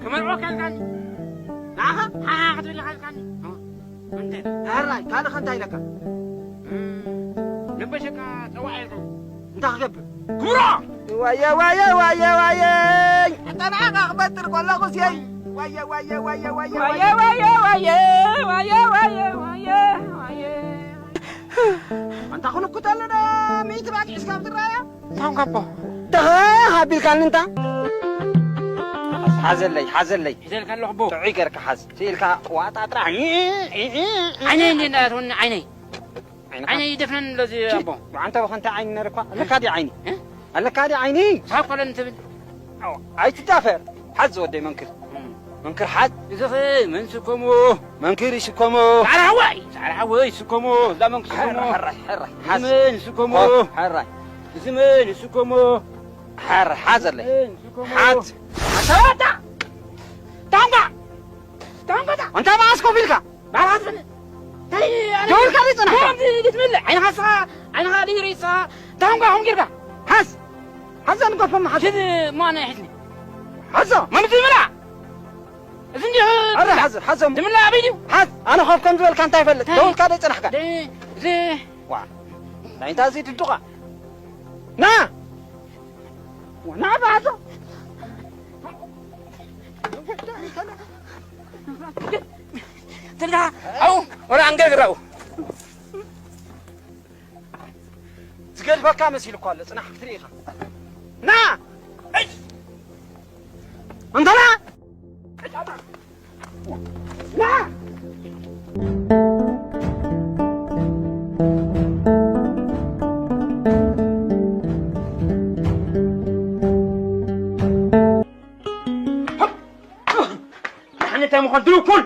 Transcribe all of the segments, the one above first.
ክመርዖ ካልካኒ። ንዓኻ ሓሓ ክትብል ኢኻ ኢልካኒ። እንተ ኣራይ ካልእ ከ እንታይ ኢለካ? ልበሸካ ጸዋዕ ኢልካ። እንታይ ክገብር? ክምሮ! ዋየ ዋየ ዋየ ዋየ! ኣታ ንዓኻ ክፈጥር ከለኹስ የይ! ዋየ ዋየ ዋየ ዋየ ዋየ! ዋየ ዋየ ዋየ ዋየ ዋየ ዋየ ዋየ! ኣንታ ክንኩት ኣለና ሚእቲ ባጊዕ እስካብ ዝረኣያ? ታንካቦ። ደኸ ኣቢልካኒ እንታ። ሓዘለይ፣ ሓዘለይ። ሒዘልካ ኣለኹ ኣቦ። ጥዑይ ገርካ ሓዝ። ስኢልካ ዋጣ ጥራሕ። ዓይነይ እንዴ እንዳትወኒ ዓይነይ። ዓይንኻ? ዓይነይ ይደፍነን ኣለዚ ኣቦ። ብዓንተ ብኸንተ ዓይኒ ነርኳ። ኣለካ ዲ ዓይኒ? እ? ኣለካ ዲ ዓይኒ? ሳብ ኮለን ትብል። ኣይትዳፈር። ሓዝ ወደይ መንክር። እም። መንክር ሓዝ። እዚ ኸ መን ስከሞ? መንክር ይስከሞ። ጻዕዳ ሓወይ፣ ጻዕዳ ሓወይ ስከሞ። እዛ መንክር ስከሞ። ሕራይ፣ ሕራይ፣ ሕራይ። እዚ ሓዝ። መን ስከሞ? ኮፍ፣ ሕራይ። እዚ መን ስከሞ? ሓር፣ ሓዘለይ። ሓዝ። ኣንታ ወዳ! ታንኳ! ታንኳ ታ! ኣንታ መዓስ ኮፍ ኢልካ? ባራት ምን? እንታይ ኣነ ደው ኢልካ ዘይጸናሕካ? ከምዚ ልትምልእ? ዓይንኻ ስኻ፣ ዓይንኻ ድይሪ ስኻ፣ ታንኳ ኹም ጌርካ? ሓዝ! ሓዘን ኮፎም ሓዝ! ሽድ ማነ ይሕዝኒ? ሓዞ! መምዚ ምላ! እዚ እንዲሁ ኣረ ሓዞ፣ ሓዞ! ዝምላ ኣበይ ድዩ? ሓዝ! ኣነ ኮፍ ከም ዝበልካ እንታይ ይፈልጥ? እንታይ? ደው ኢልካ ዘይጸናሕካ? ደ-፣ እዚ ዋ! እንታይ እንታ እዚ ድዱኻ? ና! ና ባዞ! ትልካ፣ ኣው፣ ወላ ኣንገርግራው። ዝገድፈካ መሲሉ እኮ ኣሎ፣ ጽናሕ ክትርኢ ኢኻ። ና! እይ! ኣንታ ና! ና! ንሕና እንታይ ምዃን ድልው ኩን።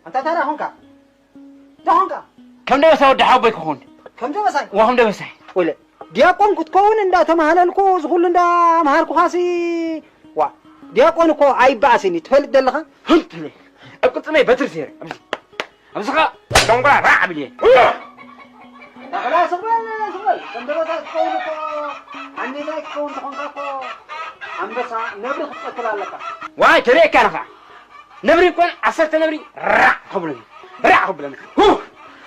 ኣንታ ታራ ኾንካ? እንታይ ኾንካ? ከም ደበሳ ወዲ ሓወቦይ ክኾን። ከም ደበሳይ? ዋ፣ ከም ደበሳይ። ወለ፣ ዲያቆን ክትከውን እንዳተማህለልኩ፣ እዚ ኩሉ እንዳምሃርኩኻሲ፣ ዋ፣ ዲያቆን እኮ ኣይበኣስን እዩ። ትፈልጥ ዘለኻ? ህም ትብል። ኣብ ቅልጽመይ በትሪ ሰይረ። ኣብዚ፣ ኣብዚ ኸኣ ደንጎላ ራዕ ኣቢለ። ኣኽላ ስቕ በል፣ ስቕ በል። ከም ደበሳ ክትከውን እኮ፣ ዓንዴታይ ክትከውን ተኾንካ እኮ፣ ኣንበሳ ነብሪ ክትቀትል ኣለካ። ዋይ፣ ተሪእካ ነኻ። ነብሪ እኮ ዓሰርተ ነብሪ ራዕ ከብለኒ፣ ራዕ ከብለኒ። ሁ!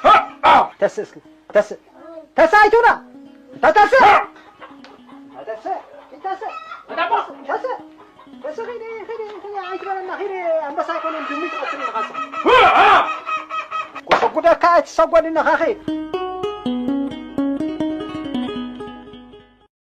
ሁ! ኦ! ተስእ እስኪ፣ ተስእ። ተስእ ኣይትውዳ። ተስእ። ተስእ። ተስእ። ተስእ። ተስእ። ከይደ፣ ከይደ፣ ከይደ፣ ኣይትበለና፣ ከይደ፣ ኣንበሳ ኣይኮነን፣ ድሙ ትቐትል ኢኻ። ሁ! ኦ! ክሰጉደካ ኣይትሰጎድን ኢኻ፣ ከይድ።